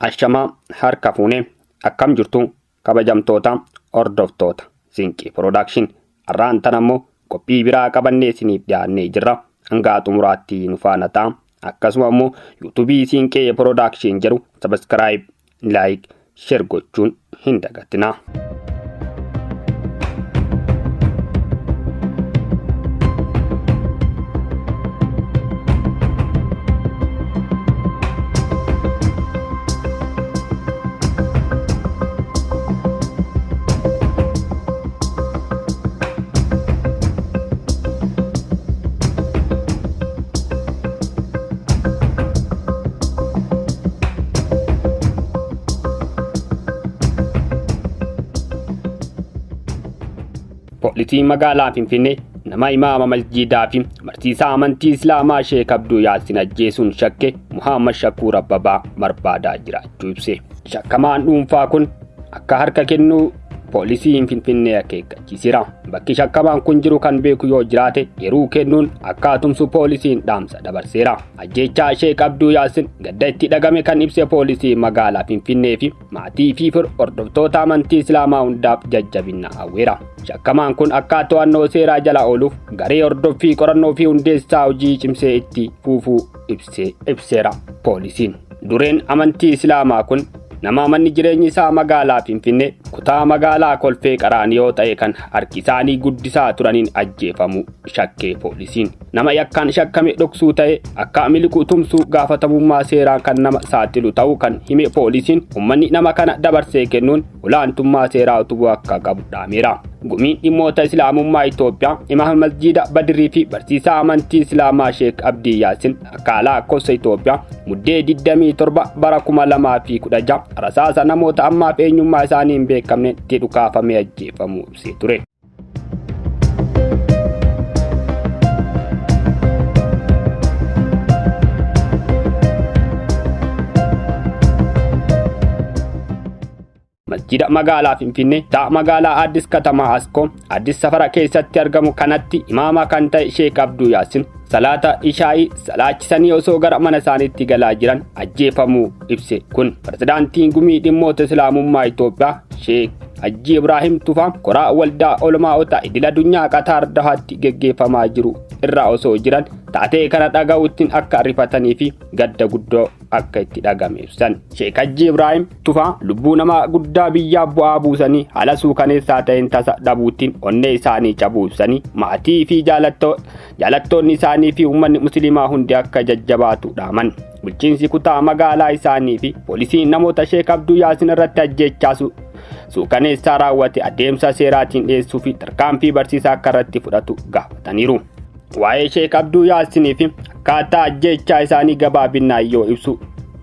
Ashamaa harka fuunee akkam jirtu kabajamtoota hordoftoota Siinqee Production. Har'aan tana immoo qophii biraa qabannee isiniif dhiyaannee jirra. Hangaa xumuraatti nu faana ta'a. Akkasuma immoo yuutuubii Siinqee Production jedhu subscribe, like, share gochuun hin dagatinaa. Poolisiin magaalaa Finfinnee nama imaama masjiidaa fi barsiisaa amantii Islaamaa Sheek Abduu Yaasin ajjeesuun shakke Muhammad Shakuur Abbabaa barbaadaa jiraachuu ibse. Shakkamaan dhuunfaa kun akka harka kennuu poolisiin Finfinnee akeekkachiiseera. Bakki shakkamaan kun jiru kan beeku yoo jiraate yeroo kennuun akka tumsu poolisiin dhaamsa dabarseera. Ajjeechaa Sheek Abduu Yaasin gadda itti dhagame kan ibse poolisii magaalaa Finfinnee fi maatii fi hordoftoota amantii Islaamaa hundaaf jajjabina hawweera. Shakkamaan kun akka to'annoo seeraa jala ooluuf garee hordoffii qorannoo fi hundeessaa hojii cimsee itti fufuu ibseera poolisiin. Dureen amantii Islaamaa kun nama manni jireenyi isaa magaalaa Finfinnee kutaa magaalaa Kolfee Qaraaniyoo ta'e kan harki isaanii guddisaa turaniin ajjeefamu shakkee poolisiin. Nama yakkaan shakkame dhoksuu ta'e akka miliqu tumsuu gaafatamummaa seeraan kan nama saaxilu ta'uu kan hime poolisiin uummanni nama kana dabarsee kennuun olaantummaa seeraa utubuu akka qabu dhaameera. Gumiin dhimmoota Islaamummaa Itoophiyaa imaama masjiida Badirii fi barsiisaa amantii Islaamaa Sheek Abdii Yaasin akka lakkoofsa Itoophiyaa muddee 27 bara 2016 rasaasa namoota ammaaf eenyummaa isaanii hin beekamne itti dhukaafamee ajjeefamuu ibsee ture. Masjida magaalaa Finfinnee ta'a magaalaa Addis Katamaa Askoo Addis Safara keessatti argamu kanatti imaama kan ta'e Sheek Abduu Yaasin salaata ishaa'ii salaachisanii osoo gara mana isaaniitti galaa jiran ajjeefamuu ibse kun pirezidaantiin gumii dhimmoota Islaamummaa Itoophiyaa Sheek Hajji Ibraahim Tufaa koraa waldaa olmaa'ota idil addunyaa Qataar Dahaatti geggeeffamaa jiru irraa osoo jiran taatee kana dhaga'uuttiin akka rifatanii fi gadda guddoo akka itti dhagame ibsan. Sheek Hajji Ibraahim Tufaa lubbuu namaa guddaa biyyaa bu'aa buusanii haala suukaneessaa ta'een tasa dhabuuttiin onnee isaanii cabuu ibsanii maatii fi jaalattoonni isaanii fi uummanni musliimaa hundi akka jajjabaatu dhaaman. Bulchiinsi kutaa magaalaa isaanii fi poolisiin namoota Sheek Abduu Yaasin irratti ajjeechaa suukaneessaa raawwate adeemsa seeraatiin dhiyeessuu fi tarkaanfii barsiisaa akka irratti fudhatu gaafataniiru. Waa'ee Sheek Abduu Yaasinii fi akkaataa ajjeechaa isaanii gabaabinaan yoo ibsu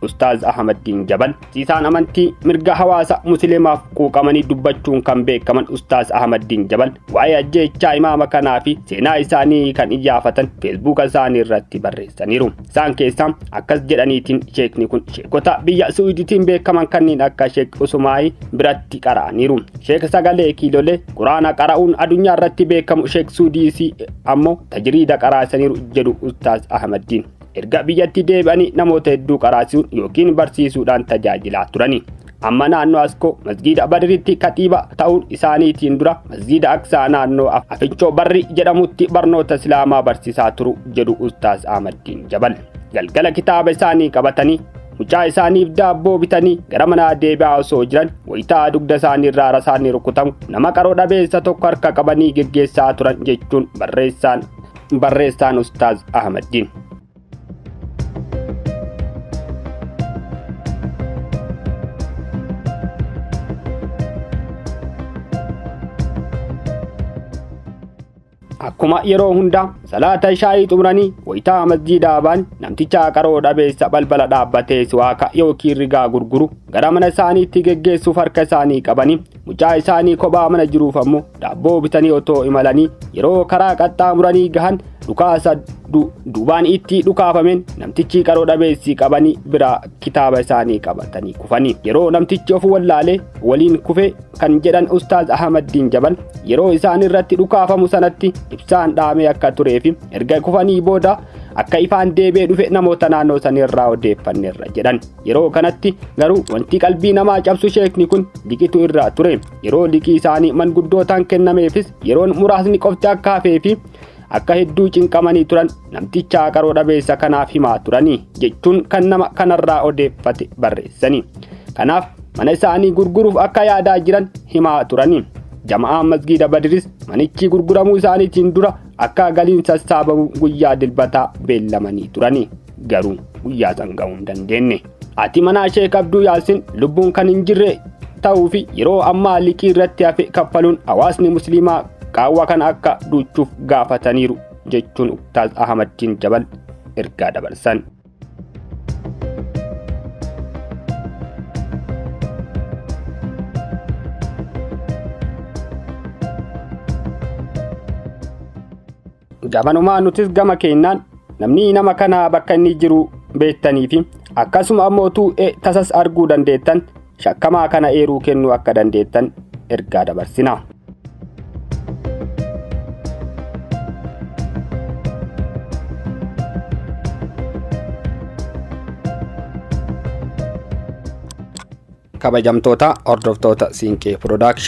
Ustaaz Ahmaddiin Jabal barsiisaan amantii mirga hawaasa musliimaaf quuqamanii dubbachuun kan beekaman Ustaaz Ahmaddiin Jabal waa'ee ajjeechaa imaama kanaa fi seenaa isaanii kan iyyaafatan feesbuuka isaanii irratti barreessaniiru. Isaan keessaa akkas jedhaniitiin sheekni kun sheekota biyya Suudiitiin beekaman kanneen akka Sheek Usmaayii biratti qara'aniiru. Sheek sagalee kiilolee quraana qara'uun addunyaa irratti beekamu Sheek Suudiisii ammoo tajriida qaraasaniiru jedhu Ustaaz Ahmaddiin. Erga biyyatti deebi'anii namoota hedduu qaraasisuun yookiin barsiisuudhaan tajaajilaa turani. Amma naannoo Askoo masjiida Badiritti katiiba ta'uun isaaniitiin dura masjiida Aksaa naannoo Afincoo Barri jedhamutti barnoota Islaamaa barsiisaa turu jedhu Ustaaz Ahmaddiin Jabal. Galgala kitaaba isaanii qabatanii mucaa isaaniif daabboo bitanii gara manaa deebi'aa osoo jiran wayitaa dugda isaanii irraa rasaanni rukutamu nama qaroo dhabeessa tokko harka qabanii geggeessaa turan jechuun barreessaan Ustaaz Ahmaddiin. Akkuma yeroo hundaa salaata ishaa'ii xumuranii wayitaa masjiidaa ba'an namticha qaroo dhabeessa balbala dhaabbatee siwaaka yookiin rigaa gurguru gara mana isaaniitti geggeessuuf harka isaanii qabanii mucaa isaanii kophaa mana jiruuf ammoo daabboo bitanii otoo imalanii yeroo karaa qaxxaamuranii gahan Dhukaasa duubaan itti dhukaafameen namtichi qaroo dhabeessi qabanii biraa kitaaba isaanii qabatanii kufanii. Yeroo namtichi of wallaalee waliin kufe kan jedhan Ustaaz Ahmaddiin Jabal, yeroo isaan irratti dhukaafamu sanatti ibsaan dhaamee akka turee fi erga kufanii booda akka ifaan deebi'ee dhufe namoota naannoo sanirraa odeeffanneerra jedhan. Yeroo kanatti garuu wanti qalbii namaa cabsu sheekni kun liqitu irraa ture. Yeroo liqii isaanii manguddootaan kennameefis yeroon muraasni qofti akka hafee fi akka hedduu cinqamanii turan namticha qaroo dhabeessa kanaaf himaa turanii jechuun kan nama kanarraa odeeffate barreessanii. Kanaaf mana isaanii gurguruuf akka yaadaa jiran himaa turanii. Jama'aan masgiida Badiris manichi gurguramuu isaaniitiin dura akka galiin sassaabamu guyyaa Dilbataa beellamanii turanii, garuu guyyaa san ga'uu hin dandeenye. Ati manaa Sheek Abduu Yaasin lubbuun kan hin jirre ta'uu fi yeroo ammaa liqii irratti hafe kaffaluun hawaasni musliimaa qaawwa kana akka duuchuuf gaafataniiru jechuun Ustaaz Ahmaddiin Jabal ergaa dabarsan. Gabanumaa nutis gama keenyaan namni nama kana bakka inni jiru beektanii fi akkasuma ammoo tasas arguu dandeettan shakkamaa kana eeruu kennuu akka dandeettan ergaa dabarsina. Kabajamtoota hordoftoota Siinqee Production.